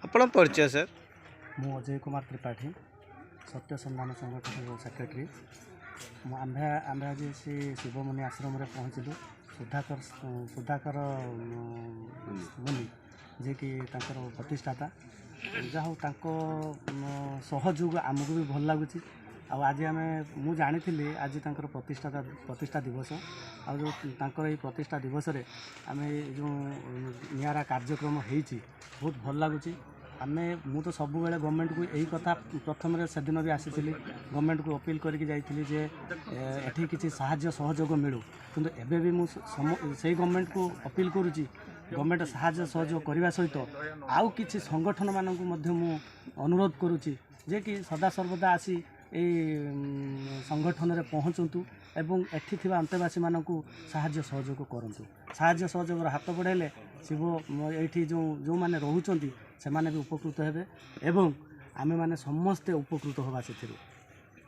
ଆପଣଙ୍କ ପରିଚୟ ସାର୍? ମୁଁ ଅଜୟ କୁମାର ତ୍ରିପାଠୀ, ସତ୍ୟ ସନ୍ଧାନ ସଂଗଠନର ସେକ୍ରେଟାରୀ। ମୁଁ ଆମ୍ଭେ ଆଜି ସେ ଶିବମୁନି ଆଶ୍ରମରେ ପହଞ୍ଚିଲୁ। ସୁଧାକର ମୁନି ଯିଏକି ତାଙ୍କର ପ୍ରତିଷ୍ଠାତା, ଯାହା ହଉ ତାଙ୍କ ସହଯୋଗ ଆମକୁ ବି ଭଲ ଲାଗୁଛି। ଆଉ ଆଜି ଆମେ, ମୁଁ ଜାଣିଥିଲି ଆଜି ତାଙ୍କର ପ୍ରତିଷ୍ଠା ଦିବସ। ଆଉ ଯେଉଁ ତାଙ୍କର ଏଇ ପ୍ରତିଷ୍ଠା ଦିବସରେ ଆମେ ଏଇ ଯେଉଁ ନିଆରା କାର୍ଯ୍ୟକ୍ରମ ହେଇଛି, ବହୁତ ଭଲ ଲାଗୁଛି। ଆମେ, ମୁଁ ତ ସବୁବେଳେ ଗଭର୍ଣ୍ଣମେଣ୍ଟକୁ ଏଇ କଥା, ପ୍ରଥମରେ ସେଦିନ ବି ଆସିଥିଲି, ଗଭର୍ଣ୍ଣମେଣ୍ଟକୁ ଅପିଲ୍ କରିକି ଯାଇଥିଲି ଯେ ଏଠି କିଛି ସାହାଯ୍ୟ ସହଯୋଗ ମିଳୁ। କିନ୍ତୁ ଏବେ ବି ମୁଁ ସେଇ ଗଭର୍ଣ୍ଣମେଣ୍ଟକୁ ଅପିଲ୍ କରୁଛି, ଗଭର୍ଣ୍ଣମେଣ୍ଟ ସାହାଯ୍ୟ ସହଯୋଗ କରିବା ସହିତ ଆଉ କିଛି ସଂଗଠନମାନଙ୍କୁ ମଧ୍ୟ ମୁଁ ଅନୁରୋଧ କରୁଛି ଯେ କି ସଦାସର୍ବଦା ଆସି ଏଇ ସଂଗଠନରେ ପହଞ୍ଚନ୍ତୁ ଏବଂ ଏଠି ଥିବା ଅନ୍ତେବାସୀମାନଙ୍କୁ ସାହାଯ୍ୟ ସହଯୋଗ କରନ୍ତୁ। ସାହାଯ୍ୟ ସହଯୋଗର ହାତ ବଢ଼ାଇଲେ ଶିବ ଏଇଠି ଯେଉଁ ଯେଉଁମାନେ ରହୁଛନ୍ତି ସେମାନେ ବି ଉପକୃତ ହେବେ ଏବଂ ଆମେମାନେ ସମସ୍ତେ ଉପକୃତ ହେବା ସେଥିରୁ।